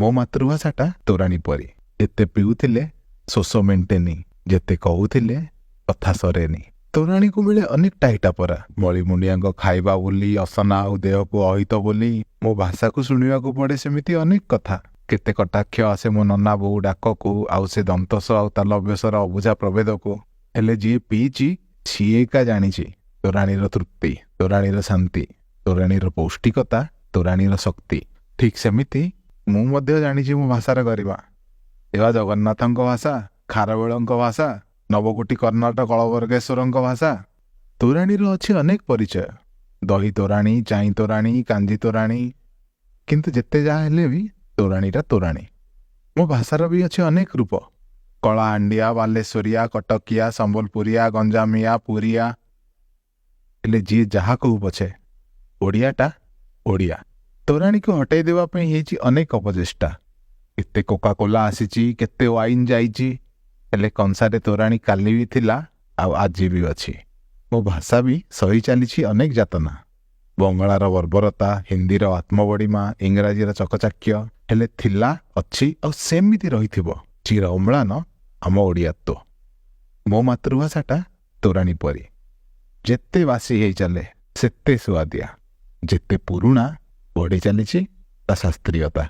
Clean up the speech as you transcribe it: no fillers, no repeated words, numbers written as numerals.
ମୋ ମାତୃଭାଷାଟା ତୋରାଣୀ ପରି, ଯେତେ ପିଉଥିଲେ ଶୋଷ ମେଣ୍ଟେନି, ଯେତେ କହୁଥିଲେ କଥା ସରେନି। ତୋରାଣୀକୁ ମିଳେ ଅନେକ ଟାଇଟା ପରା, ମଳିମୁଣ୍ଡିଆଙ୍କ ଖାଇବା ବୋଲି, ଅସନା ଆଉ ଦେହକୁ ଅହିତ ବୋଲି। ମୋ ଭାଷାକୁ ଶୁଣିବାକୁ ପଡ଼େ ସେମିତି ଅନେକ କଥା। କେତେ କଟାକ୍ଷ ଆସେ ମୋ ନନା ବୋଉ ଡାକକୁ, ଆଉ ସେ ଦନ୍ତସ ଆଉ ତାଲବ୍ୟସର ଅବୁଝା ପ୍ରଭେଦକୁ। ହେଲେ ଯିଏ ପିଇଛି ସିଏ ଏକା ଜାଣିଛି ତୋରାଣୀର ତୃପ୍ତି, ତୋରାଣୀର ଶାନ୍ତି, ତୋରାଣୀର ପୌଷ୍ଟିକତା, ତୋରାଣୀର ଶକ୍ତି। ଠିକ୍ ସେମିତି ମୁଁ ମଧ୍ୟ ଜାଣିଛି ମୋ ଭାଷାର ଗରିମା। ଏବା ଜଗନ୍ନାଥଙ୍କ ଭାଷା, ଖାରବେଳଙ୍କ ଭାଷା, ନବକୋଟି କର୍ଣ୍ଣାଟକ କଳବର୍ଗେଶ୍ୱରଙ୍କ ଭାଷା। ତୋରାଣୀର ଅଛି ଅନେକ ପରିଚୟ, ଦହି ତୋରାଣୀ, ଚାଇଁ ତୋରାଣୀ, କାଞ୍ଜି ତୋରାଣୀ। କିନ୍ତୁ ଯେତେ ଯାହା ହେଲେ ବି ତୋରାଣୀଟା ତୋରାଣୀ। ମୋ ଭାଷାର ବି ଅଛି ଅନେକ ରୂପ, କଳାହାଣ୍ଡିଆ, ବାଲେଶ୍ୱରିଆ, କଟକିଆ, ସମ୍ବଲପୁରିଆ, ଗଞ୍ଜାମିଆ, ପୁରିଆ। ହେଲେ ଯିଏ ଯାହା କହୁ ପଛେ, ଓଡ଼ିଆଟା ଓଡ଼ିଆ। ତୋରାଣୀକୁ ହଟେଇ ଦେବା ପାଇଁ ହେଇଛି ଅନେକ ଅପଚେଷ୍ଟା। କେତେ କୋକା କୋଲା ଆସିଛି, କେତେ ୱାଇନ୍ ଯାଇଛି, ହେଲେ କଂସାରେ ତୋରାଣୀ କାଲି ବି ଥିଲା ଆଉ ଆଜି ବି ଅଛି। ମୋ ଭାଷା ବି ସହି ଚାଲିଛି ଅନେକ ଯାତନା, ବଙ୍ଗଳାର ବର୍ବରତା, ହିନ୍ଦୀର ଆତ୍ମବଡ଼ିମା, ଇଂରାଜୀର ଚକଚାକ୍ୟ। ହେଲେ ଥିଲା, ଅଛି ଆଉ ସେମିତି ରହିଥିବ ଚିର ଅମ୍ଳାନ ଆମ ଓଡ଼ିଆତ୍ୱ। ମୋ ମାତୃଭାଷାଟା ତୋରାଣୀ ପରି, ଯେତେ ବାସି ହେଇ ଚାଲେ ସେତେ ସୁଆଦିଆ, ଯେତେ ପୁରୁଣା ବଢ଼ି ଚାଲିଛି ତା ଶାସ୍ତ୍ରୀୟତା।